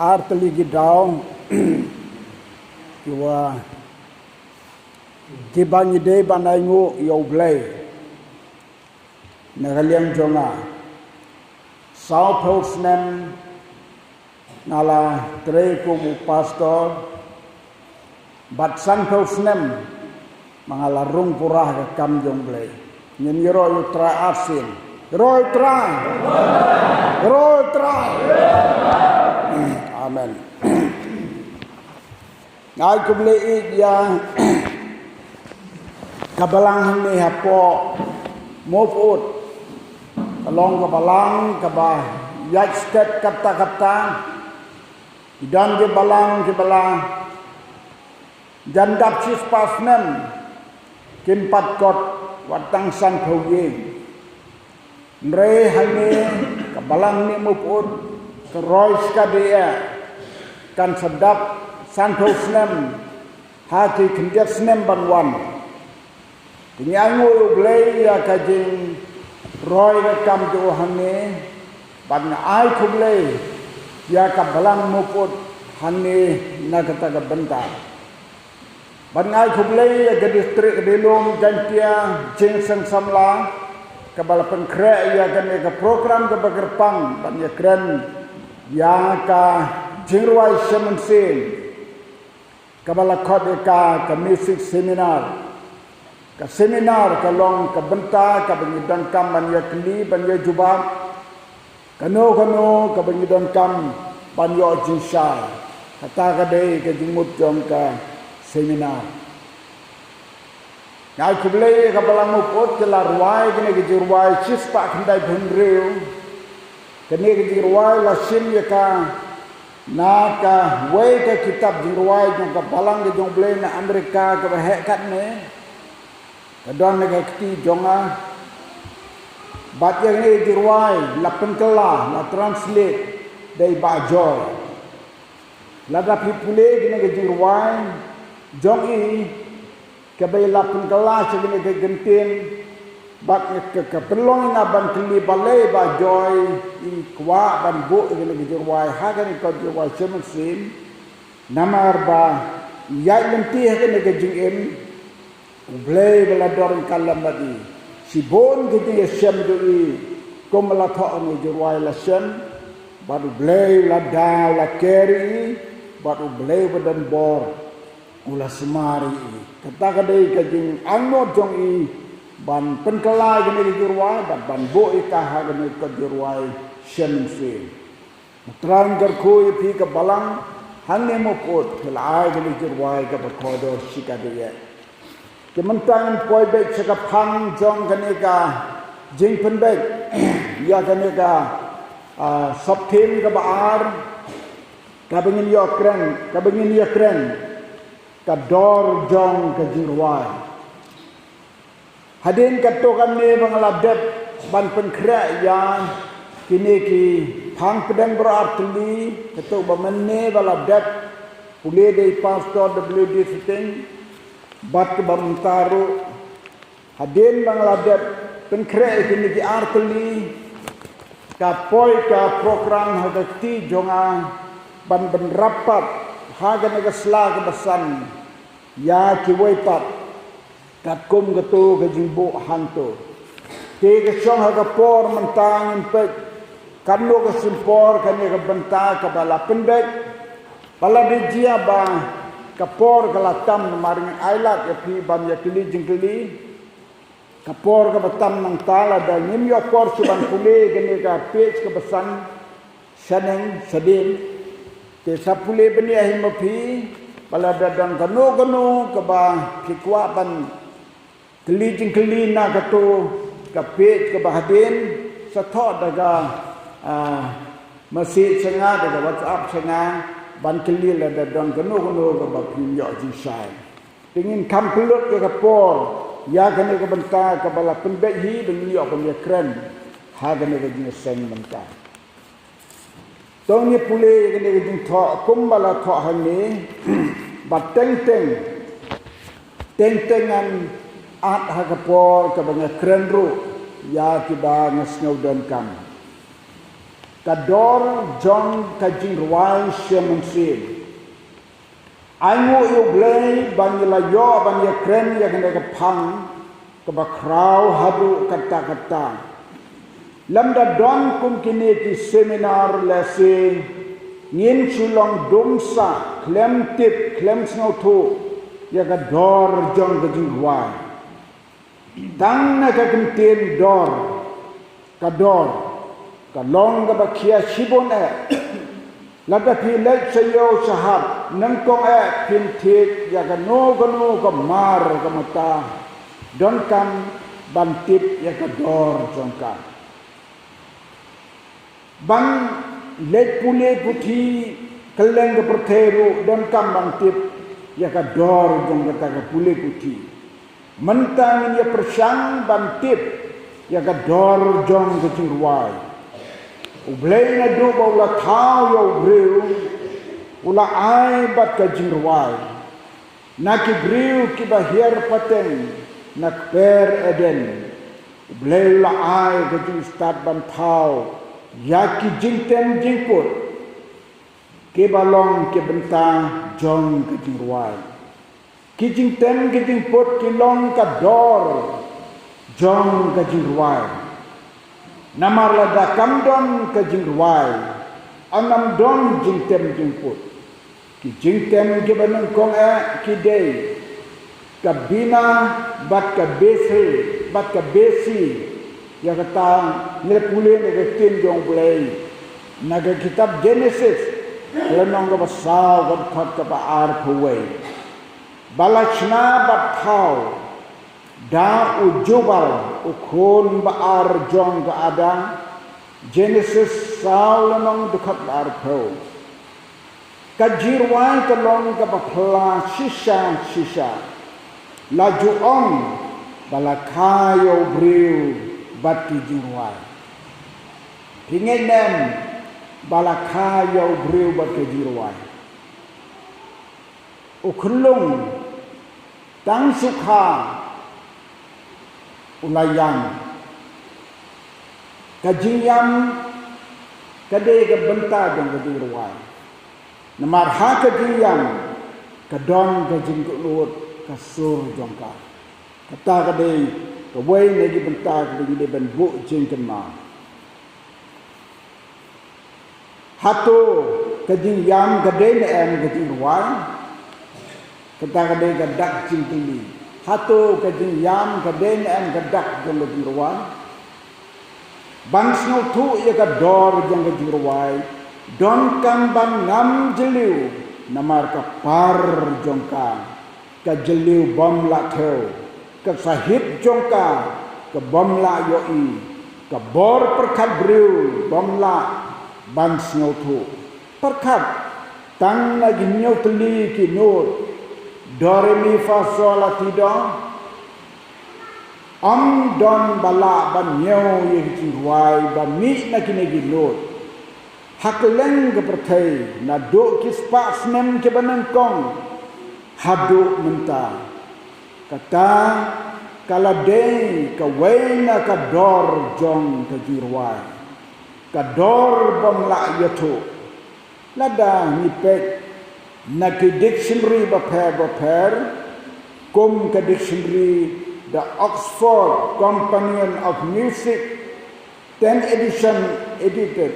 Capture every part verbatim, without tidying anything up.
Ar tylli ki daw ki wa ki ba ngi dei ban ai nguh ïa U Blei. Na ka liang jong nga, saw phew snem nga la trei kum u pastor, bad san phew snem ma nga la rung pura ha ka kam jong U Blei. Ngin ïaroh ïa U Trai arsien. Ïaroh ïa U Trai. Ïaroh ïa U Trai. Amen. Nga ai khublei ïa ka balang hangne hapoh Mawpud. Ka long ka balang kaba ïaid stet katta katta. Ki don ki balang kiba la jan dap shispah snem, kim pat kot wat tang san phew ïing. Hynrei hangne ka balang ne Mawpud, ka roi skadie kan sa dap san phew snem ha ki khyndiat snem ban wan. Te ngi ai nguh ïa U Blei ïa ka jingroi ka kam jong u hangne, bad nga ai khublei ïa ka balang Mawpud hangne na kata ka bynta. Bad nga ai khublei ïa ka distrik Ri Lum Jaiñtia Jingseng Samla, kaba la pynkhreh ïa kane ka program kaba kyrpang ban ïakren ïa ka jingrwai Shem Mynsiem, kaba la khot ïa ka ka music seminar. Ka seminar ka long ka bynta kaba ngi donkam ban ïakylli, ban ïajubab. Kano kano kaba ngi donkam ban ïoh jingshai. Kata ka dei ka jingmut jong ka seminar. Nga ai khublei ïa ka balang Mawpud, ki la rwai kane ka jingrwai shispah khyndai phew hynriew. Kane ka jingrwai la shim ïa ka na kawei ka kitab jingrwai jong ka balang ka jong U Blei na Amerika kaba heh katne. Ka don ha ka kti jong nga. Bad ïa kane ka jingrwai la pynkylla, la translate da i Bah Joy. Lada phi pule kane ka jingrwai jong i, kaba i la pynkylla sha kane ka kyntien, bad ka, ka pynlong ïa nga ban kylli balei Bah Joy i kwah ban buh ïa kane ka jingrwai ha kane ka jingrwai Shem Mynsiem. Namar ba ïaid lynti ha kane ka jingim, U Blei ba la don ryngkat lem bad i. Shibun ki jingïashem jong i, kum ba la thoh ha kane ka jingrwai la shem, bad U Blei u la daw la ker ïa i, bad U Blei ba don bor u la sumar ïa i. Kata ka dei ka jingangnud jong i ban pynkylla ïa kane ka jingrwai, bad ban buh ïa ka ha kane ka jingrwai Shem Mynsiem. Nga thrang kyrkhu ïa phi ka balang hangne Mawpud, phi la ai kane ka jingrwai kaba kordor shikatdei. Te mynta ngin poi beit sha ka phang jong kane ka jingpynbeit ïa kane ka, ah, sub theme kaba ar, kaba ngin ïakren, kaba ngin ïakren, ka dor jong ka jingrwai. Hadien katto katne ba nga la dep ban pynkhreh ïa kine ki phang pdeng baroh artylli, katto ba mynne ba la dep pule da i Pastor W D Suting, bad kaba mynta ruh. Hadien ba nga la dep pynkhreh ïa kine ki artylli, ka poi ka program ha ka kti jong nga ban bynrap pat ha kane ka sla kaba san ïa kiwei pat. Katkum kato ka jingbuh hangto. Te ka shong ha ka por mynta ngin peit katno ka shim por kane ka bynta kaba la pynbeit. Ba la dei jia ba ka por ka la tam, namar ngin ailad ïa phi ban ïakylli jingkylli. Ka por kaba tam nangta, lada ngim ïoh por shuh ban pule kane ka page kaba san, shaneng shadien. Te sa pule bniah hi ma phi, ba lada don kano kano kaba phi kwah ban kylli jingkylli na kato ka page kaba hadien, sa thoh da ka, ah, message sha nga, da ka WhatsApp sha nga, ban kylli lada don kano kano kaba phim ïoh jingshai. Te ngin kham pynlut ïa ka por ïa kane ka bynta kaba la pynbeit hi, ba ngin ïoh ban ïakren ha kane ka jingïaseng bynta. To ngin pule ïa kane ka jingthoh kumba la thoh hangne, ba teng teng, teng teng ngan add ha ka por kaba nga kren ruh ïa kiba nga sngew donkam. Ka dor jong ka jingrwai sha mynsiem. Ai nguh ïa U Blei ba ngi la ïoh ban ïakren ïa kane ka phang kaba khraw haduh katta katta. Lymda don kum kine ki seminar lehse ngin shu long dum sah khlem tip khlem sngewthuh ïa ka dor jong ka jingrwai. Tang na ka kyntien dor, ka dor ka long kaba khia shibun eh. Lada phi leit sha ïew sha hat, nyngkong eh phin thied ïa kano kano ka mar ka mata, donkam ban tip ïa ka dor jong ka. Ban leit pule puthi kylleng ka pyrthei ruh donkam ban tip ïa ka dor jong kata ka pule puthi. Mynta ngin ïa pyrshang ban tip ïa ka dor jong ka jingrwai. U Blei naduh ba u la thaw ïa u briew, u la ai bad ka jingrwai. Na ki briew kiba hiar pateng na kper Eden, U Blei u la ai ka jingstad ban thaw ïa ki jingtem jingput kiba long ki bynta jong ka jingrwai. Ki jingtem ki jingput ki long ka dor jong ka jingrwai. Namar lada kam don ka jingrwai, ym don jingtem jingput. Ki jingtem kiba nyngkong eh ki dei ka bina bad ka besi, bad ka besi. Ïa kata ngi la pule na ka ktien jong U Blei na ka kitab Genesis, lynnong kaba saw, ka dkhot kaba arphew wei. Ba la shna bad thaw da u Jubal, u khun ba ar jong ka Adam. Genesis saw, lynnong, dkhot ba arphew. Ka jingrwai ka long kaba phylla shisha shisha. La ju ong ba la kha ïa u briew bad ki jingrwai. Phi ngeit ne em ba la kha ïa u briew bad ki jingrwai? U khunlung tang shu kha u la ïam. Ka jingïam ka dei ka bynta jong ka jingrwai. Namar ha ka jingïam ka don ka jingkyllut ka sur jong ka. Kata ka dei kawei na ki bynta kaba ngi dei ban buh jingkynmaw. Hato ka jingïam ka dei ne em ka jingrwai? Kata ka dei ka dak jingkylli. Hato ka jingïam ka dei ne em ka dak jong ka jingrwai? Ban sngewthuh ïa ka dor jong ka jingrwai, donkam ban ngam jylliew namar ka par jong ka. Ka jylliew bym lah thew, ka sahit jong ka ka bym lah ïohi, ka bor pyrkhat briew bym lah ban sngewthuh. Pyrkhat tang na ki hynñiew tylli ki note, do re mi fa so la ti do. Ym don ba lah ban ñiew ïa ki jingrwai ba mih na kine ki note. Ha kylleng ka pyrthei naduh ki spah snem kiba nyngkong haduh mynta. Kata ka la dei kawei na ka dor jong ka jingrwai. Ka dor bym lah ïathuh. Lada ngi peit na ki dictionary bapher bapher, kum ka dictionary The Oxford Companion of Music, tenth edition, edited,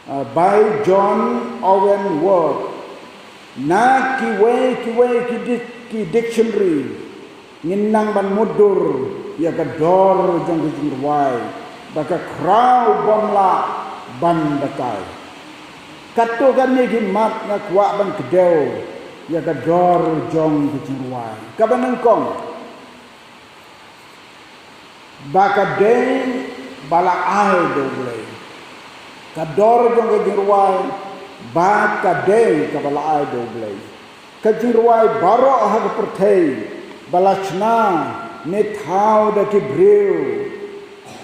uh, by John Owen Ward. Na kiwei kiwei ki di-, ki dictionary ngin nang ban mutdur ïa ka dor jong ka jingrwai ba ka khraw bym lah ban batai. Katto katne ki mat nga kwah ban kdew ïa ka dor jong ka jingrwai. Kaba nyngkong, ba ka dei ba la ai da U Blei. Ka dor jong ka jingrwai ba ka dei kaba la ai da U Blei. Ka jingrwai baroh ha ka pyrthei ba la shna ne thaw da ki briew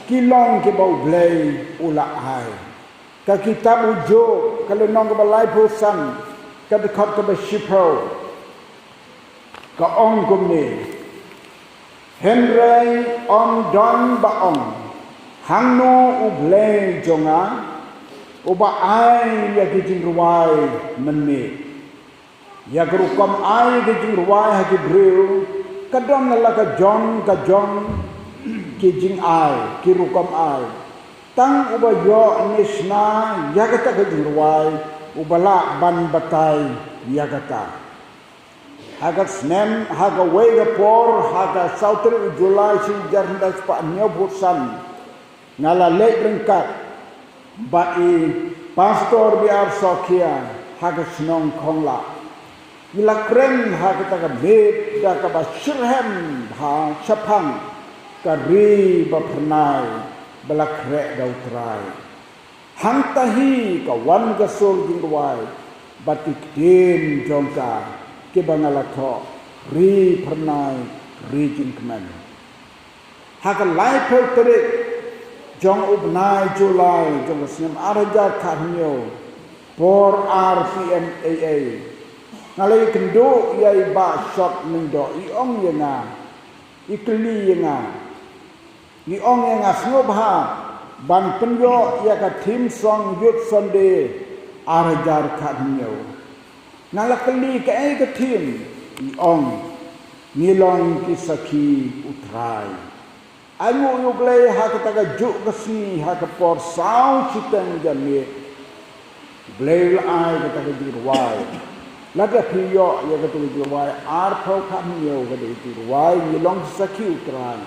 ki long kiba U Blei u la ai. Ka kitab u Job, ka lynnong kaba laiphew san, ka dkhot kaba shiphew, ka ong kumne: Hynrei ym don ba ong, Hangno U Blei jong nga, uba ai ïa ki jingrwai mynmiet? Ïa ka rukom ai ki jingrwai ha ki briew ka don la ka jong ka jong ki jingai, ki rukom ai. Tang uba ïoh ne shna ïa kata ka jingrwai, uba lah ban batai ïa kata. Ha ka snem, ha kawei ka por, ha ka saw tarik u July shi hajar khyndai spah hynñiewphew san, nga la leit ryngkat bad i Pastor B R Sawkyrkhu ha ka shnong Khonglah. Ngi la kren ha kata ka miet da kaba shitrhem bha shaphang ka ri ba phyrnai ba la khreh da U Trai. Hangta hi ka wan ka sur jingrwai bad ki ktien jong ka kiba nga la thoh, ri phyrnai, ri jingkmen. Ha ka laiphew tarik jong u bnai July jong ka snem ar hajar khathynñiew, por ar P M A A, nga la ïakynduh ïa i Bah Shot Lyngdoh, i ong ïa nga, i kylli ïa nga, i ong ïa nga, sngewbha ban pynïoh ïa ka theme song Youth Sunday ar hajar khathynñiew. Nga la kylli kaei ka theme, i ong, Ngi long ki sakhi U Trai. Ai nguh ïa U Blei, ha kata ka juh ka sngi, ha ka por saw shiteng janmiet, U Blei u la ai kata ka jingrwai. Lada phi ïoh ïa kata ka jingrwai arphew khathynñiew, ka dei ka jingrwai Ngi long ki sakhi U Trai,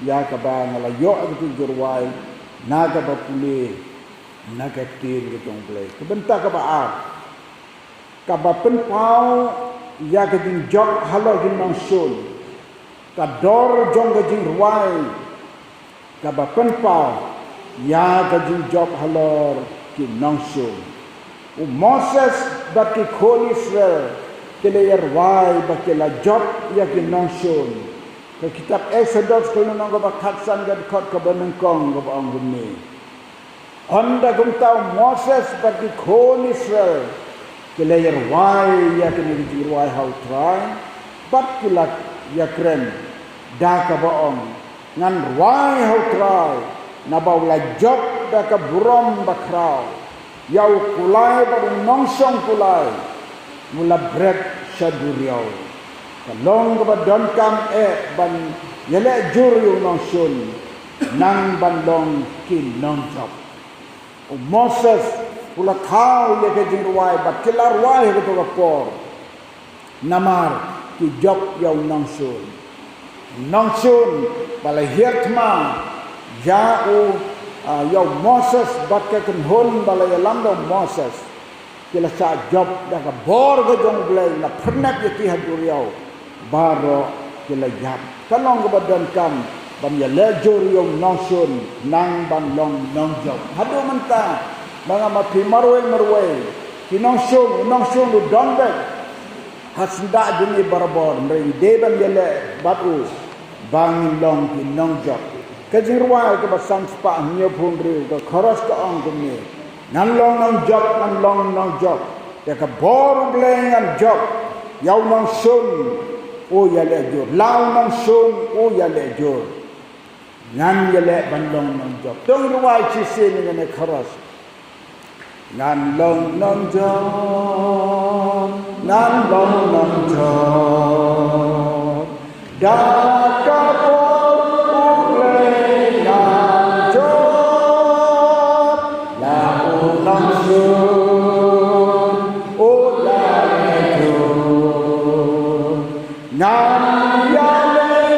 ïa kaba nga la ïoh ïa kata ka jingrwai na kaba pule na ka ktien ka jong U Blei. Ka bynta kaba ar, kaba pynpaw ïa ka jingjop halor ki nongshun. Ka dor jong ka jingrwai kaba pynpaw ïa ka jingjop halor ki nongshun. U Moses bad ki khun Israel ki la ïarwai ba ki la jop ïa ki nongshun. Ka kitab Exodus ka lynnong kaba khatsan, ka dkhot kaba nyngkong kaba ong kumne: Ynda kumta u Moses bad ki khun Israel ki la ïarwai ïa kine ki jingrwai ha U Trai, bad ki la ïakren da kaba ong: Ngan rwai ha U Trai, naba u la jop da ka burom bakhraw ïa u kulai bad u nongshong kulai, u la bret sha duriaw. Ka long kaba donkam eh ban ïaleh jur ïa u nongshun, nang ban long ki nongjop. U Moses u la thaw ïa ka jingrwai bad ki la rwai ha kato ka por, namar ki jop ïa u nongshun. Nongshun ba la hiar thma ïa u, ah, ïa u Moses bad ka kynhun ba la ïalam da u Moses. Ki la shah jop da ka bor ka jong U Blei, la phyrnep ïa ki ha duriaw, baroh ki la ïap. Ka long kaba donkam ban ïaleh jur ïa u nongshun, nang ban long nongjop. Haduh mynta, ma nga ma phi marwei marwei, ki nongshun, u nongshun u don beit ha syndah jong ngi barabor, hynrei ngi dei ban ïaleh bad u ba ngin long ki nongjop. Ka jingrwai kaba san spah hynñiewphew hynriew, ka chorus ka ong kumne: Ngan long nongjop, ngan long nongjop. Ïa ka bor U Blei ngan jop. Ïa u nongshun u ïaleh jur. La u nongshun u ïaleh jur, ngan ïaleh ban long nongjop. To ngin rwai shisien ïa kane ka chorus. Ngan long nongjop, ngan long nongjop. Da ka bor U Blei ngan jop. La u nongshun u ïaleh jur, ngan ïaleh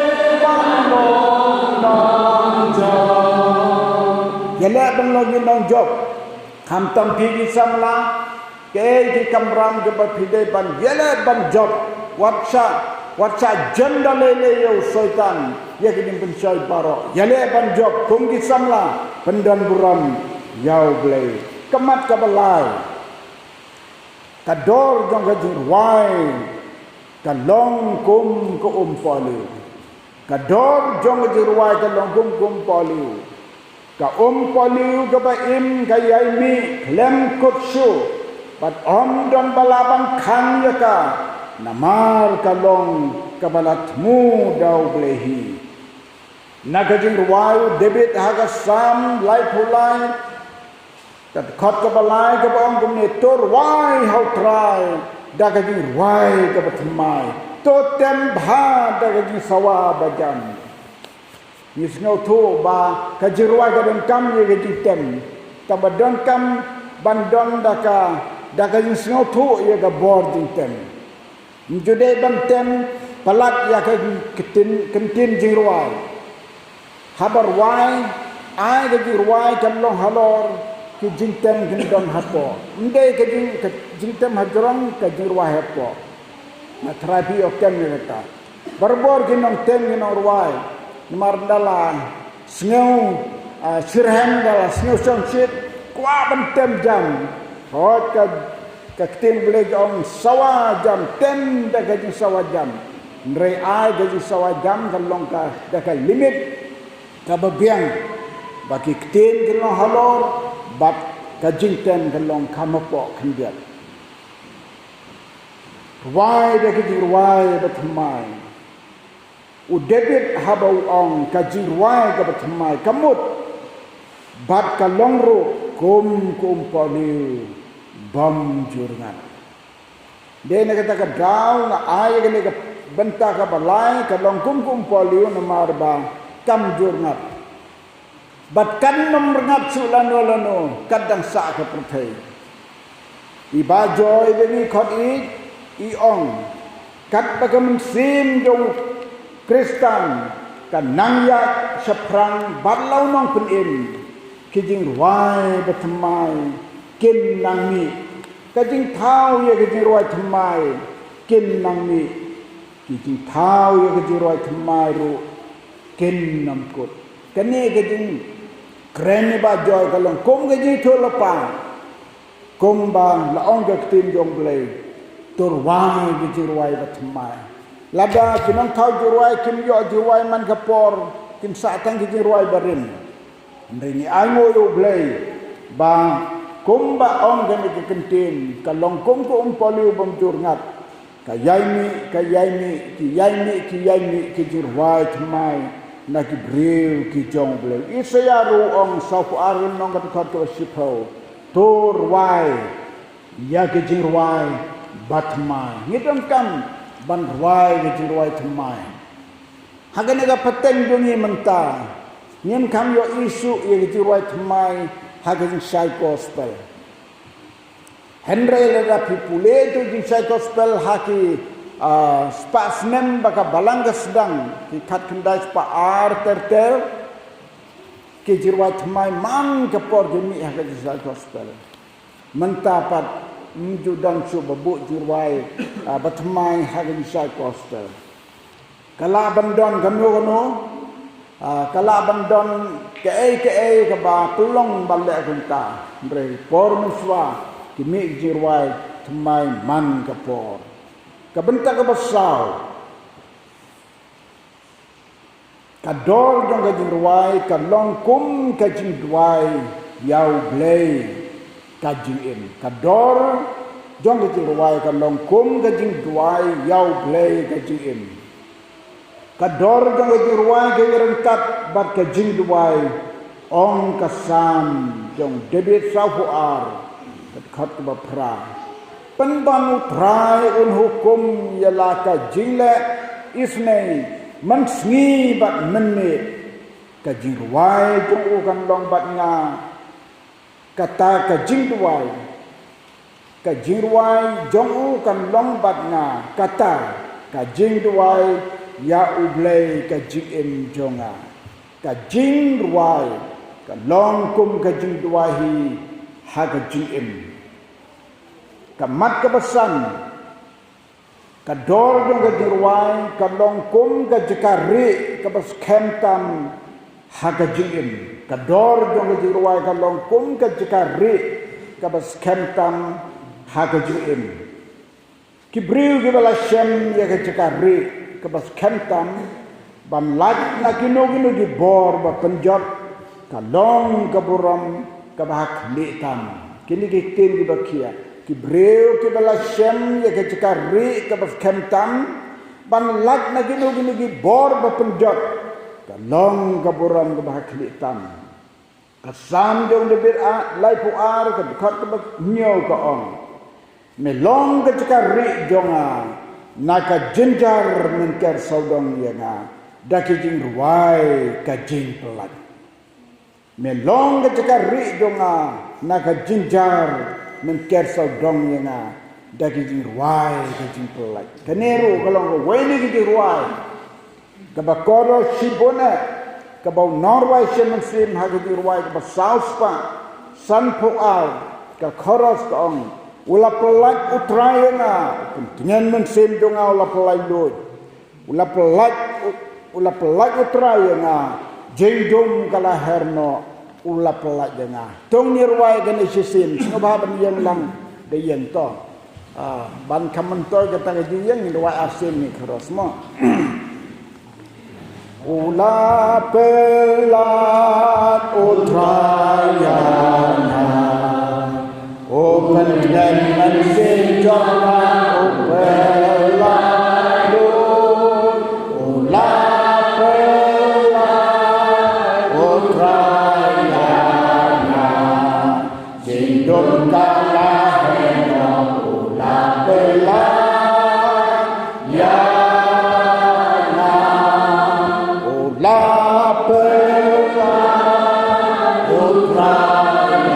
ban long nongjop. Ïaleh ban long ki nongjop. Khamtam phi ki samla, kaei ki kamram kiba phi dei ban ïaleh ban jop. Wat shah, wat shah jan da lei lei ïa u Soitan, ïa ki jingpynshoi baroh. Ïaleh ban jop kum ki samla, pyndon burom ïa U Blei. Ka mat kaba lai, ka dor jong ka jingrwai ka long kum ka um pohliew. Ka dor jong ka jingrwai ka long kum ka um pohliew. Ka um pohliew kaba im ka ïai mih khlem kut shuh, bad ym don ba lah ban khang ïa ka, namar ka long kaba la thmu da U Blei hi. Na ka jingrwai u David ha ka Salm laiphew lai, ka dkhot kaba lai kaba ong kumne: To rwai ha u Trai da ka jingrwai kaba thymmai, to tem bha da ka jingsawa bajam. Ngi sngewthuh ba ka jingrwai ka donkam ïa ka jingtem. Tang ba donkam ban don da ka, da ka jingsngewthuh ïa ka bor jingtem. Ym ju dei ban tem palat ïa ka ktien, ktien jingrwai. Haba rwai, ai ka jingrwai kan long halor, ki jingtem kin don hapoh. Ym dei ka jing, ka jingtem hajrong, ka jingrwai hapoh. Nga trai phi ïoh kem ïa kata. Barabor ki nongtem ki nongrwai. Namar da la sngew, ah, shitrhem, da la sngew shongshit, kwah ban tem jam. Hooid ka, ka ktien Blei ka ong sawa jam, tem da ka jingsawa jam. Hynrei ai ka jingsawa jam ka long ka, da ka limit kaba biang. Ba ki ktien ki long halor, bad ka jingtem ka long kham hapoh khyndiat. Rwai da ka jingrwai ba thymmai. U David haba u ong ka jingrwai kaba thymmai ka mut, bad ka long ruh kum ka umpohliew bym ju rngat. Dei na kata ka daw nga ai kane ka bynta kaba lai, ka long kum ka umpohliew namar ba kam ju rngat. Bad kan ym rngat shuh lano lano, kat dang sah ka pyrthei. I Bah Joy ba ngi khot ïeit, i ong, katba ka mynsiem jong u Khristan ka nang ïaid shaphrang bad la u Nongpynim, ki jingrwai ba thymmai kin nang mih. Ka jingthaw ïa ka jingrwai thymmai kin nang mih. Ki jingthaw ïa ka jingrwai thymmai ruh kin ym kut. Kane ka jingkren i Bah Joy ka long kum ka jingïathuhlypa. Kumba la ong ka ktien jong U Blei, to rwai ka jingrwai ba thymmai. Lada ki nongthaw jingrwai kim ïoh jingrwai man ka por, kim sah tang ka jingrwai barim. Hynrei ngi ainguh ïa U Blei ba kumba ong kane ka ktien, ka long kum ka umpohliew bym ju rngat. Ka ïai mih, ka ïai mih, ki ïai mih, ki ïai mih, ki jingrwai thymmai na ki briew ki jong U Blei. Isaïah ruh u ong, sawphew ar, lynnong ka dkhot kaba shiphew, to rwai ïa ki jingrwai ba thymmai. Ngi donkam ban rwai ki jingrwai thymmai. Ha kane ka pateng jong ngi mynta, ngim kham ïohi shuh ïa ki jingrwai thymmai ha ka jingshai gospel. Hynrei lada phi pule ïa ka jingshai gospel ha ki, ah, spah snem ba ka Balang ka sdang, ki khatkhyndai spah ar ter ter, ki jingrwai thymmai man ka por ki mih ha ka jingshai gospel. Mynta pat ym ju don shuh ba buh jingrwai, ah, ba thymmai ha ka jingshai gospel. Ka lah ban don kano kano, ah, ka lah ban don kaei kaei kaba pynlong ban leh kumta. Hynrei por mynshuwa ki mih jingrwai thymmai man ka por. Ka bynta kaba saw, ka dor jong ka jingrwai ka long kum ka jingduwai ïa U Blei ka jingim. Ka dor jong ka jingrwai ka long kum ka jingduwai ïa U Blei ka jingim. Ka dor jong ka jingrwai ka ïaryngkat bad ka jingduwai, ong ka Salm jong u David sawphew ar, ka dkhot kaba phra. Pynban U Trai un hukum ïa la ka jingleh isynei mynsngi bad mynmiet. Ka jingrwai jong u kan long bad nga kata ka jingduwai. Ka jingrwai jong u kan long bad nga kata ka jingduwai ïa U Blei ka jingim jong nga. Ka jingrwai ka long kum ka jingduwai hi ha ka jingim. Ka mat kaba san, ka dor jong ka jingrwai ka long kum ka jaka rieh kaba skhem tam ha ka jingim. Ka dor jong ka jingrwai ka long kum ka jaka rieh kaba skhem tam ha ka jingim. Ki briew kiba la shem ïa ka jaka rieh kaba skhem tam ban lait na kino kino ki bor ba pynjot, ka long ka burom kaba ha khlieh tam. Kine ki ktien kiba khia. Ki briew kiba la shem ïa ka jaka rieh kaba skhem tam ban lait na kino kino ki bor ba pynjot, Ka long ka burom kaba ha khlieh tam. Ka Salm jong u David, laiphew ar, ka dkhot kaba hynñiew, ka ong: Me long ka jaka rieh jong nga, na ka jynjar men ker sawdong ïa nga da ki jingrwai ka jingpyllait. Me long ka jaka rieh jong nga, na ka jynjar men ker sawdong ïa nga da ki jingrwai ka jingpyllait. Kane ruh ka long kawei na ki jingrwai kaba kordor shibun eh, kaba u nongrwai Salm ha ka jingrwai kaba saw spah sanphew ar, ka chorus, ka ong: U la pyllait U Trai ïa nga, u pyntngen mynsiem jong nga u la pyllait luid. U la pyllait, u, u la pyllait U Trai ïa nga, jingdum ka la her noh, u la pyllait ïa nga. To ngin ïa rwai kane shisien, sngewbha ban ïeng lang, da ïeng to. Ah, ban kham myntoi kata ka jingïeng, ngin rwai arsien ne chorus mo. U la pyllait U Trai ïa nga, u pyntngen mynsiem jong nga u pyllait luid. U la pyllait U Trai ïa nga, jingdum ka la her noh, u la pyllait ïa nga. U la pyllait U Trai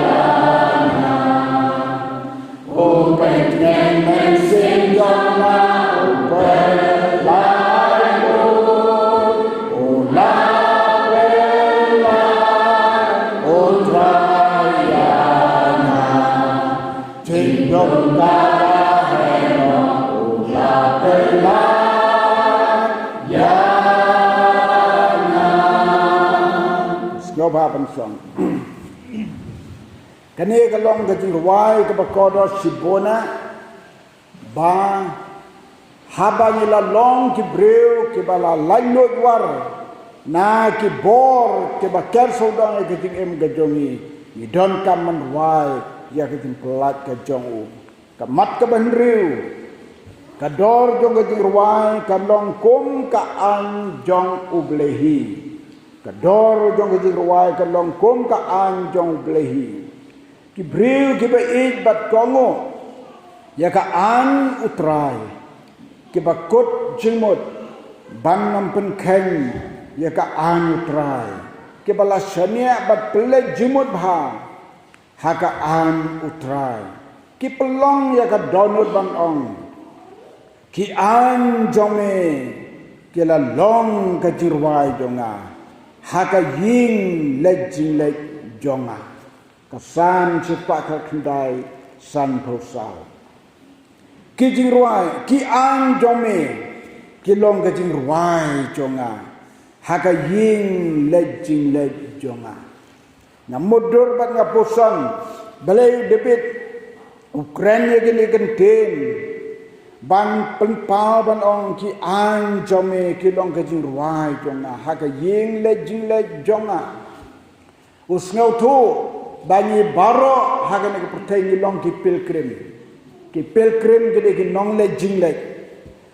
ïa nga, u pyntngen mynsiem jong nga u pyllait luid. U la pyllait U Trai ïa nga, jingdum ka la her noh, u la pyllait ïa nga. Sngewbha ban shong. Kane ka long ka jingrwai kaba kordor shibun eh, ba haba ngi la long ki briew kiba la laitluid war na ki bor kiba ker sawdong ïa ka jingim ka jong ngi, ngi donkam ban rwai ïa ka jingpyllait ka jong u. Ka mat kaba hynriew, ka dor jong ka jingrwai ka long kum ka aiñ jong U Blei hi. Ka dor jong ka jingrwai ka long kum ka aiñ jong U Blei hi. Ki briew kiba ïeit bad kohnguh ïa ka aiñ U Trai, kiba kut jingmut ban ym pynkheiñ ïa ka aiñ U Trai, kiba la shaniah bad pynleit jingmut bha ha ka aiñ U Trai, ki pynlong ïa ka dohnud ban ong: Ki aiñ jong me ki la long ka jingrwai jong nga ha ka ïing leit jingleit jong nga. Ka Salm shispah khyndai, sanphew saw. Ki jingrwai, ki aiñ jong me ki long ka jingrwai jong nga ha ka ïing leit jingleit jong nga. Nga mutdur bad nga pyrshang balei u David u kren ïa kine ki ktien ban pynpaw ban ong: Ki aiñ jong me ki long ka jingrwai jong nga ha ka ïing leit jingleit jong nga. U sngewthuh ba ngi baroh ha kane ka pyrthei ngi long ki pilgrim. Ki pilgrim ki dei ki nongleit jingleit.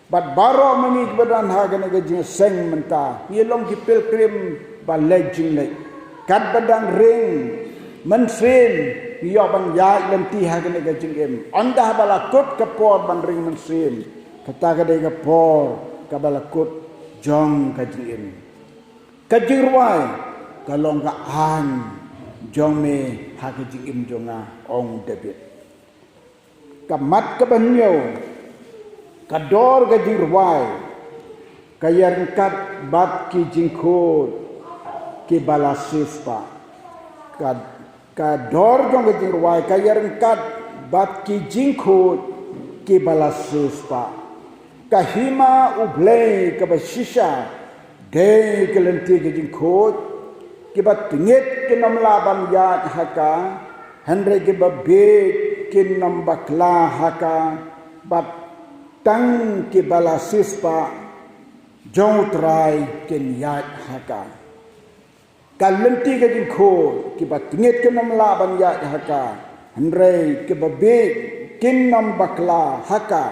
Bad baroh ma ngi kiba don ha kane ka jingïaseng mynta ngi long ki pilgrim ba leit jingleit. Katba dang ring mynsiem ngi ïoh ban ïaid lynti ha kane ka jingim. Ynda haba la kut ka por ban ring mynsiem, kata ka dei ka por kaba la kut jong ka jingim. Ka jingrwai ka long ka aiñ jong me ha ka jingim jong nga, ong u David. Ka mat kaba hynñiew, ka dor ka jingrwai ka ïaryngkat bad ki jingkhuid kiba la siewspah. Ka, ka dor jong ka jingrwai ka ïaryngkat bad ki jingkhuid kiba la siewspah. Ka hima U Blei kaba shisha dei ka lynti ka jingkhuid. Kiba tngit kin ym lah ban ïaid ha ka, hynrei kiba bieit kin ym bakla ha ka, bad tang kiba la siewspah jong U Trai kin ïaid ha ka. Ka lynti ka jingkhuid, kiba tngit kin ym lah ban ïaid ha ka, hynrei kiba bieit kin ym bakla ha ka,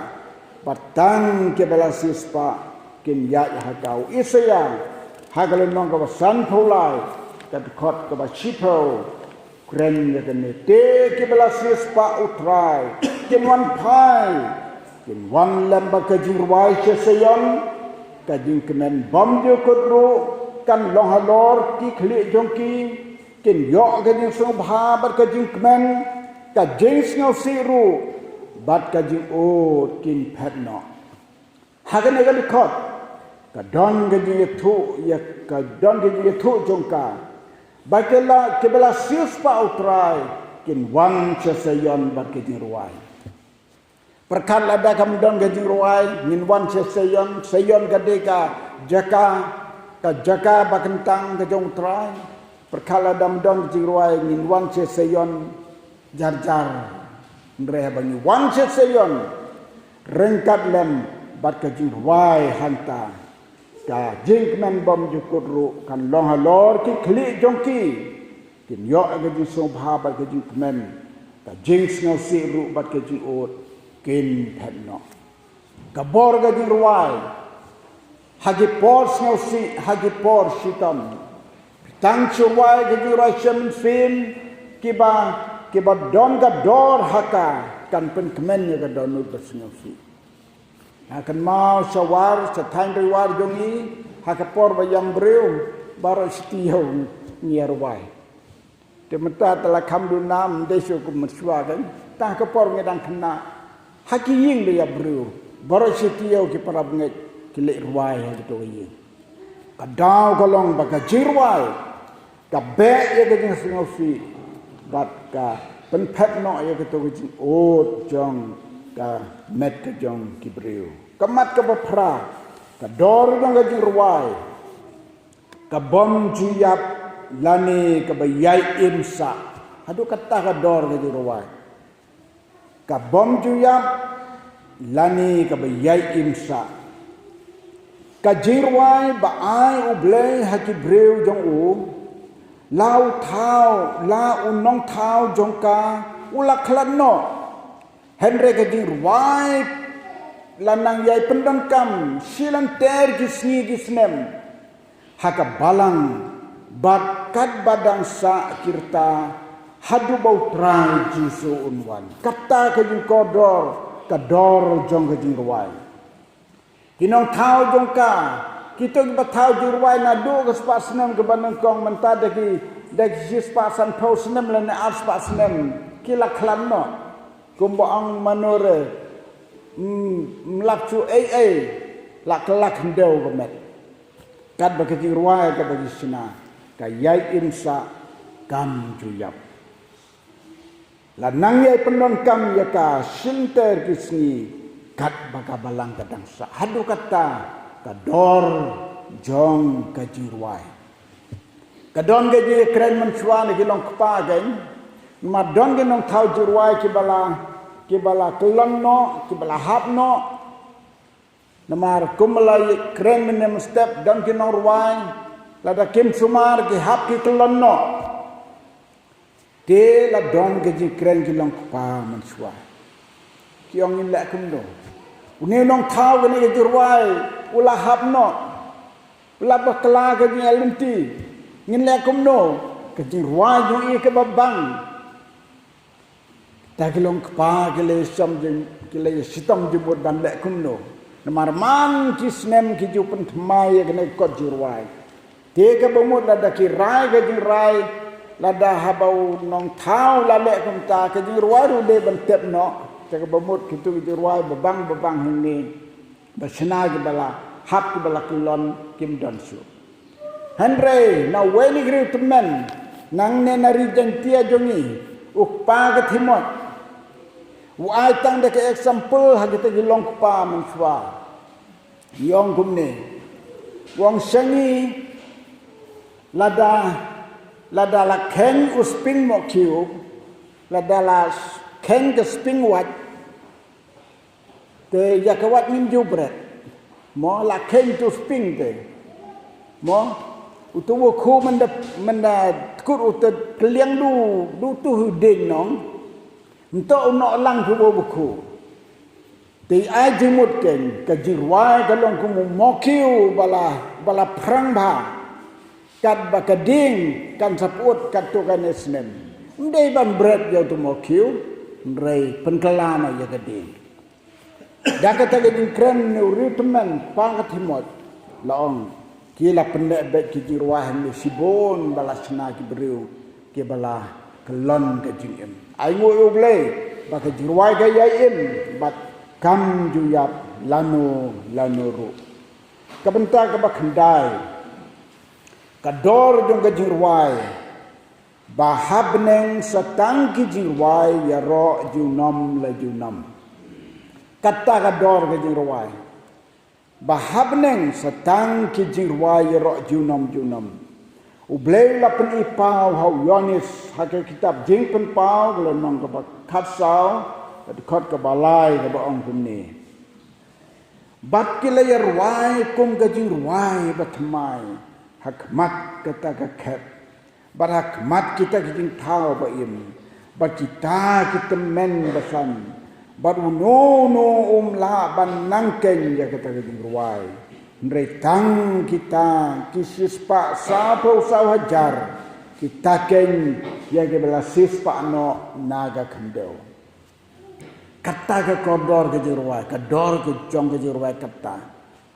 bad tang kiba la siewspah kin ïaid ha ka. U Isaïah Ha ka lynnong kaba sanphew lai, ka dkhot kaba shiphew, kren ïa kane: Te kiba la siewspah U Trai kin wan phai, kin wan lem bad ka jingrwai sha Seion, ka jingkmen bymjukut ruh kan long halor ki khlieh jong ki, kin ïoh ka jingsngewbha bad ka jingkmen, ka jingsngewsih ruh bad ka jingud kin phet noh. Ha kane ka dkhot ka don ka jingïathuh, ïa ka don ka jingïathuh jong ka ba ki la, kiba la siewspah U Trai kin wan sha Seion bad ka jingrwai. Pyrkhat lada kam don ka jingrwai, ngin wan sha Seion, Seion ka dei ka jaka, ka jaka ba kyntang ka jong U Trai. Pyrkhat lada kam don ka jingrwai, ngin wan sha Seion jar jar. Hynrei haba ngi wan sha Seion ryngkat lem bad ka jingrwai hangta, ka jingkmen bymjukut ruh kan long halor ki khlieh jong ki, kin ïoh ka jingsngewbha bad ka jingkmen, ka jingsngewsih ruh bad ka jingud kin phet noh. Ka bor ka jingrwai ha ki por sngewsih, ha ki por shitom. Tang shu rwai ka jingrwai sha mynsiem kiba, kiba don ka dor ha ka, kan pynkmen ïa ka dohnud ba sngewsih. Ha kynmaw sha War, sha thaiñ Ri War jong ngi, ha ka por ba ïam briew, baroh shi taïew ngi ïa rwai. Te mynta te la kham duna, ym dei shuh kum mynshuwa kein. Tang ha ka por ngi dang khynnah, ha ki ïing ba ïap briew, baroh shi taïew ki para bangeit ki leit rwai ha kito ki ïing. Ka daw ka long ba ka jingrwai ka beh ïa ka jingsngewsih bad ka pynphet noh ïa kito ki jingud jong ka met ka jong ki briew. Ka mat kaba phra, ka dor jong ka jingrwai ka bym ju ïap lane kaba ïai im sah. Haduh katta ka dor ka jingrwai ka bym ju ïap lane kaba ïai im sah. Ka jingrwai ba ai U Blei ha ki briew jong u, la u thaw, la u nongthaw jong ka u la khlad noh. Hynrei ka jingrwai la nang ïai pyndonkam shilynter ki sngi ki snem ha ka balang bad katba dang sah ki rta haduh ba U Trai Jisu un wan. Kata ka jingkordor ka dor jong ka jingrwai. Ki nongthaw jong ka, kito kiba thaw jingrwai naduh ka spah snem kaba nyngkong, mynta da ki, da ki shispah sanphew snem lane arspah snem ki la khlad noh. Kumba ong mano re, mm, ym lap shuh ei ei, la kylla khyndew ka met. Katba ka jingrwai kaba ki shna ka ïai im sah, kam ju ïap. La nang ïai pyndonkam ïa ka shilynter ki sngi katba ka balang ka dang sah. Haduh katta ka dor jong ka jingrwai. Ka don ka jingkren mynshuwa na ki long kpa kein. Namar don ki nongthaw jingrwai kiba la, kiba la kyllon noh, kiba la hap noh. Namar kumba la kren mynne mynstep, don ki nongrwai lada kim sumar ki hap ki kyllon noh. Te la don ka jingkren ki long kpa mynshuwa. Ki ong ngin leh kumno? Une u nongthaw kane ka jingrwai u la hap noh, u la bakla ka jingïaid lynti. Ngin leh kumno? Ka jingrwai jong i kaba bang. Te ki long kpa ki la ïashitom jing, ki la ïashitom jingmut ban leh kumno. Namar man ki snem ki ju pynthymmai ïa kane ka kot jingrwai. Te kaba mut lada ki rai ka jingrai, lada haba u nongthaw la leh kumta, ka jingrwai ruh dei ban tep noh. Te kaba mut kito ki jingrwai babang babang hangne ba shna kiba la hap kiba la kyllon kim don shuh. Hynrei na uwei na ki riewtymmen nangne na ri Jaintia jong ngi, u kpa ka Thimot u ai tang da ka example ha kita ki long kpa mynshuwa. U ong kumne, u ong sha ngi, lada, lada la kheiñ u spring mohkhiew, lada la kheiñ ka spring wait, te ïa ka wait ngim ju bret. Mo, la kheiñ utu u spring te. Mo, utu u bakhu mynda, mynda tkut u te kylliang du, du utu u ding nong. Nto u noh lang utu u bakhu. Te ai jingmut kein, ka jingrwai ka long kum u mohkhiew ba la, ba la phrang bha. Katba ka ding kan sa pyut katto katne snem. Ym dei ban bret ïa uto u mawkhiew, hynrei pynkylla noh ïa ka ding. Da kata ka jingkren ne u riewtymmen Paul ka Timoth la ong, ki la pynneh beit ki jingrwai hangne shibun ba la shna ki briew kiba la kyllon ka jingim. Ainguh ïa U Blei ba ka jingrwai ka ïai im bad kam ju ïap lano lano ruh. Ka bynta kaba khyndai, ka dor jong ka jingrwai. Ba ha bneng sa tang ki jingrwai ïaroh junom la junom. Kata ka dor ka jingrwai. Ba ha bneng sa tang ki jingrwai ïaroh junom junom. U Blei u la pyni paw ha u Ïoannis ha ka kitab Jingpynpaw ka lynnong kaba khatsaw, ka dkhot kaba lai kaba ong kumne. Bad ki la ïarwai kum ka jingrwai bathymmai ha khmat kata ka khet, bad ha khmat kita ki jingthaw ba im, bad kita ki tymmen basan, bad uno uno um lah ban nang keiñ ïa kata ka jingrwai. Hynrei tang kita ki shispah sawphew saw hajar, kita keiñ ïa kiba la shispah noh na ka khyndew. Kata ka kordor ka jingrwai, ka dor ka jong ka jingrwai kata.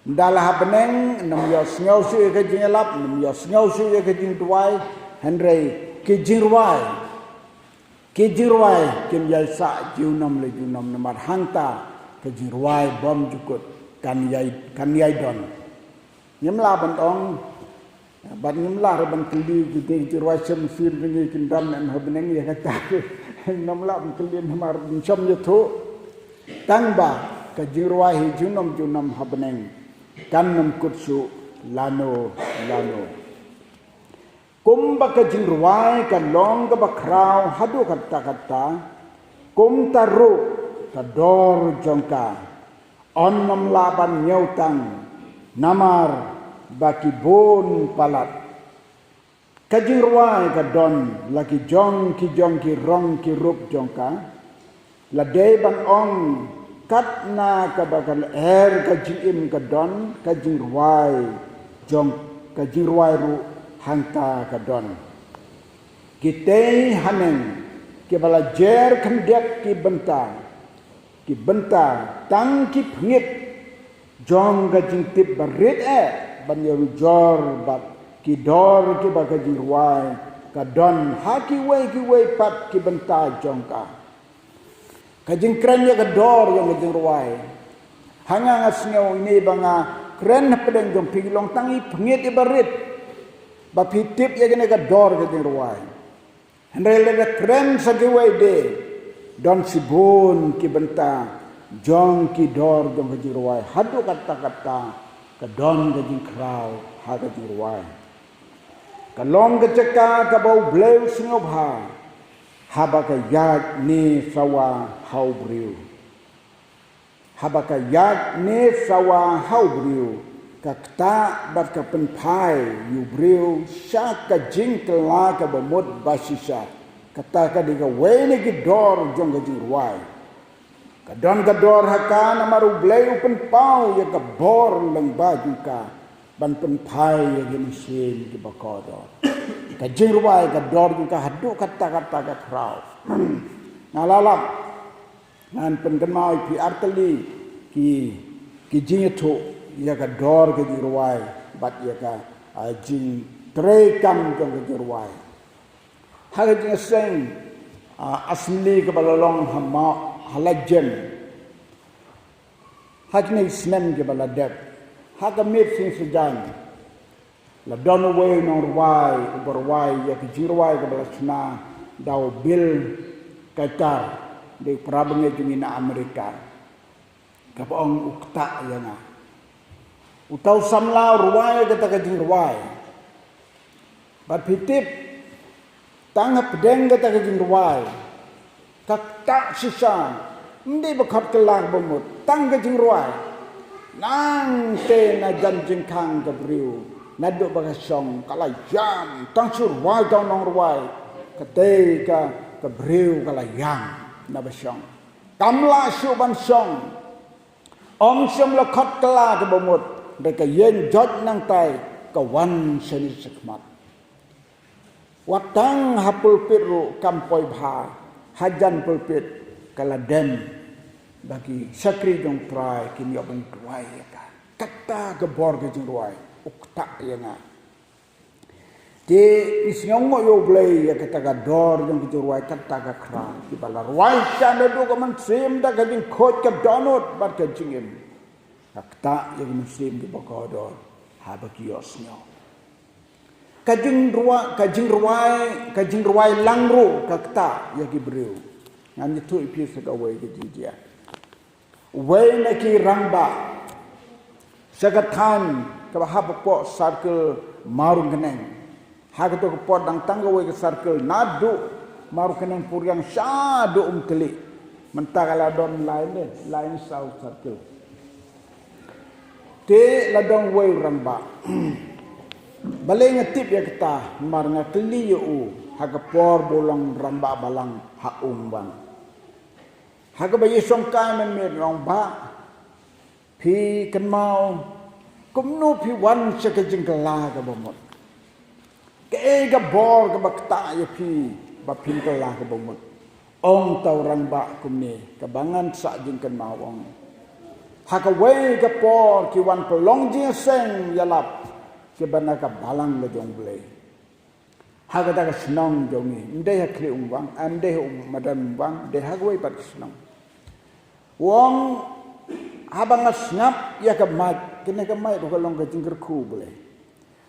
Ynda la ha bneng, nym ïohsngew shuh ïa ka jingïalap, nym ïohsngew shuh ïa ka jingduwai, hynrei ki jingrwai. Ki jingrwai kin ïai sah junom la junom namar hangta ka jingrwai bymjukut kan ïai, kan ïai don. Ngim lah ban ong, bad ngim lah ruh ban kylli ki dei ki jingrwai shem sien ki ngi kin dam em ha bneng ïa kata. Ngim lah ban kylli namar ngim shym ïathuh. Tang ba ka jingrwai hi junom junom ha bneng kan nym kut shuh lano lano. Kumba ka jingrwai ka long kaba khraw haduh katta katta, kumta ruh ka dor jong ka yn nym lah ban ñiewtang, namar ba ki bun palat. Ka jingrwai ka don la ki jong ki jong ki rong ki rup jong ka. La dei ban ong, katna kaba ka lyer ka jingim ka don, ka jingrwai jong, ka jingrwai ruh hangta ka don. Kitei haneng kiba la jer khyndiat ki bynta, ki bynta tang ki pynngit jong ka jingtip barit eh ban ïanujor bad ki dor kiba ka jingrwai ka don ha kiwei kiwei pat ki bynta jong ka. Ka jingkren ïa ka dor jong ka jingrwai. Ha nga nga sngew ine ba nga kren hapdeng jong phi ki long tang i pynngit i barit ba phi tip ïa kane ka dor ka jingrwai. Hynrei lada kren sa kiwei de don shibun ki bynta jong ki dor jong ka jingrwai. Haduh katta katta ka don ka jingkhraw ha ka jingrwai. Ka long ka jaka kaba U Blei u sngewbha haba ka ïaid ne sawa ha u briew. Haba ka ïaid ne sawa ha u briew, ka ktah bad ka pynphai ïa u briew sha ka jingkylla kaba mut ba shisha. Kata ka dei kawei na ki dor jong ka jingrwai. Ka don ka dor ha ka namar U Blei u pynpaw ïa ka bor lyngba jong ka ban pynphai ïa ki mynsiem kiba kordor. Ka jingrwai ka dor jong ka haduh katta katta ka khraw. Nga la lap ngan pynkynmaw ïa phi artylli ki, ki jingïathuh ïa ka dor ka jingrwai bad ïa ka, ah, jingtrei kam jong ka jingrwai. Ha ka jingïaseng, ah, assembly kaba la long ha ma, ha Laitjiem. Ha kine ki snem kiba la dep, ha ka miet sien sajan, la don uwei u nongrwai uba rwai ïa ka jingrwai kaba la shna da u Bill Gaither, dei u para bangeit jong ngi na Amerika. Kaba ong U Ktah Ïa Nga. Uta u samla u rwai kata ka jingrwai. Bad phi tip, tang hapdeng kata ka jingrwai, ka ktah shisha, ym dei ba khot kylla ba mut, tang ka jingrwai. Nangta na jan jingkhang ka briew, naduh ba ka shong ka la ïam, tang shu rwai tang nongrwai, katei ka, ka briew ka la ïam na ba shong. Kam lah shuh ban shong. Ym shym la khot kylla kaba mut, da ka ïeng joit nangtai ka wan shane shakhmat. Wat tang ha pulpit ruh kam poi bha, hajan pulpit ka la dem ba ki shakri jong Trai kin ïoh ban duwai ïa ka. Kata ka bor ka jingrwai u ktah ïa nga. Te i sngewnguh ïa U Blei ïa kata ka dor jong ka jingrwai kata ka khra. Kiba la rwai sha naduh ka mynsiem da ka jingkhuid ka dohnud bad ka jingim. Ka ktah ïa ka mynsiem kiba kordor haba ki ïohsngew. Ka jingrwai, ka jingrwai, ka jingrwai lang ruh ka ktah ïa ki briew. Ngan ïathuh ïa phi sa kawei ka jingjia. Uwei na ki rangbah sha ka thaiñ kaba hap hapoh circle Mawryngkneng. Ha kato ka por dang tang kawei ka circle naduh Mawryngkneng Puriang shaduh Umtylli. Mynta ka la don lai ne, lai ne saw circle. Te la don uwei u rangbah. Balei nga tip ïa kata, namar nga kylli ïa u ha ka por ba u long rangbah balang ha Umwang. Ha kaba ïashongkai mynmiet nga ong, Bah, phi kynmaw kumno phi wan sha ka jingkylla kaba mut? Kaei ka bor kaba ktah ïa phi ba phin kylla kaba mut? Ong uta u rangbah kumne, kaba ngan sah jingkynmaw, ong, ha kawei ka por ki wan pynlong jingïaseng ïalap kiba na ka balang ka jong U Blei. Ha kata ka shnong jong ngi, ym dei ha Khlieh Umwang, ym dei ha Madan Umwang, dei ha kawei pat ka shnong. U ong, haba nga sngap ïa ka mic, kane ka mic ruh ka long ka jingkyrkhu U Blei.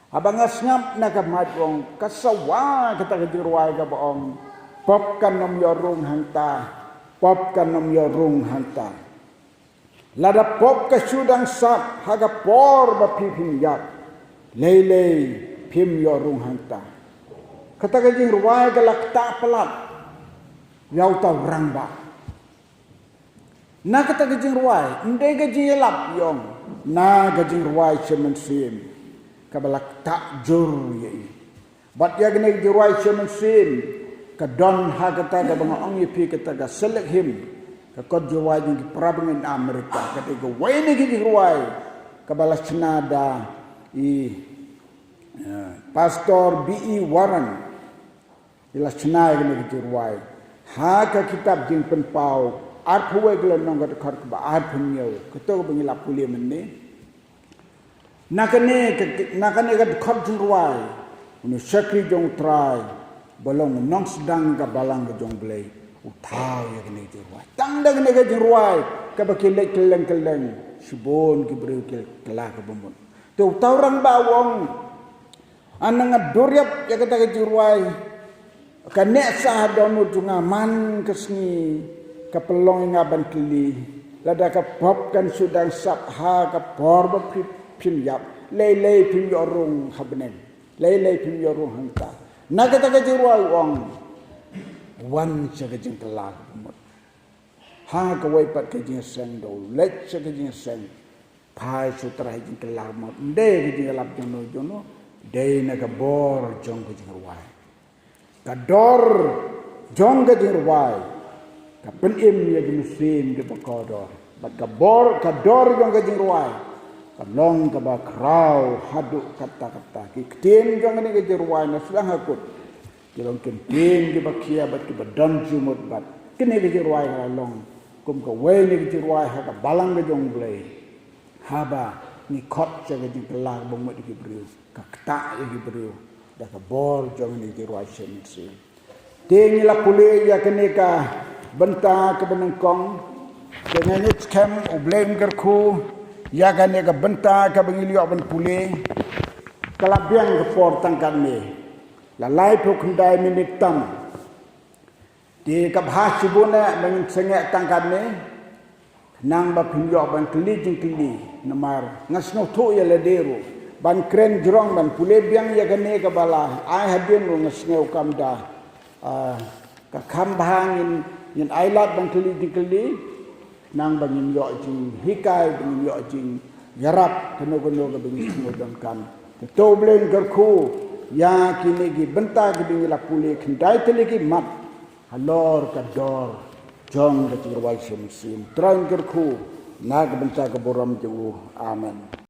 Haba nga sngap na ka mic, u ong, ka sawa kata ka jingrwai kaba ong, pop kan ym ïoh rung hangta, pop kan ym ïoh rung hangta. Lada pop ka shu dang sap ha ka por ba phi phim ïap, lei lei phim ïoh rung hangta. Kata ka jingrwai ka la ktah palat ïa uta u rangbah. Na kata ka jingrwai, ym dei ka jingïalap, i ong, na ka jingrwai sha mynsiem kaba la ktah jur ïa i. Bad ïa kane ka jingrwai sha mynsiem ka don ha kata kaba nga ong ïa phi, kata ka select hymn, ka kot jingrwai jong ki parabangeit Amerika, kata kawei na ki jingrwai kaba la shna da i, eh, Pastor B E Warren. I la shna ïa kane ka jingrwai ha ka kitab Jingpynpaw arphew wei ka lynnong, ka dkhot kaba arphew hynñiew, kato kaba ngi la pule mynne. Na kane ka, na kane ka dkhot jingrwai, une u shakri jong U Trai ba long u nongsdang ka balang ka jong U Blei u thaw ïa kane ka jingrwai. Tang da kane ka jingrwai kaba ki leit kylleng kylleng, shibun ki briew ki kylla kaba mut. Te uta u rangbah u ong, ana nga dur ïap ïa kata ka jingrwai. Ka neh sah ha dohnud jong nga man ka sngi, ka pynlong ïa nga ban kylli, lada ka pop kan shu dang sap ha ka por ba phi phim ïap, lei lei phim ïoh rung ha bneng, lei lei phim ïoh rung hangta. Na kata ka jingrwai u ong, wan sha ka jingkylla kaba mut. Ha kawei pat ka jingïaseng, da u leit sha ka jingïaseng, phai shu trai ha jingkylla kaba mut. Ym dei ka jingïalap jongno jongno, dei na ka bor jong ka jingrwai. Ka dor jong ka jingrwai ka pynim ïa ki mynsiem kiba kordor. Bad ka bor, ka dor jong ka jingrwai ka long kaba khraw haduh katta katta. Ki ktien jong kane ka jingrwai na sdang ha kut ki long ki ktien kiba khia bad kiba don jingmut, bad kane ka jingrwai ka la long kum kawei na ki jingrwai ha ka balang ka jong U Blei. Haba ngi khot sha ka jingkylla kaba mut ïa ki briew, ka ktah ïa ki briew da ka bor jong kane ka jingrwai sha mynsiem. Te ngi la pule ïa kane ka bynta kaba nyngkong. Te nga ngeit skhem U Blei un kyrkhu ïa kane ka bynta kaba ngi la ïoh ban pule. Ka la biang ka por tang katne, la laiphew khyndai minit tam. Te ka bha shibun eh ba ngin sangeh tang katne, khnang ba phin ïoh ban kylli jingkylli. Namar nga sngewthuh ïa lade ruh ban kren jrong, ban pule biang ïa kane kaba la ai hadien ruh nga sngew kam da, ah, ka kham bha ngin, ngin ailad ban kylli jingkylli, khnang ba ngin ïoh jinghikai, ba ngin ïoh jingïarap kano kano kaba ngin sngewdonkam. Te to U Blei un kyrkhu ïa kine ki bynta kiba ngi la pule, khyndai tylli ki mat halor ka dor jong ka jingrwai sha mynsiem. Trai un kyrkhu na ka bynta ka burom jong u. Amen.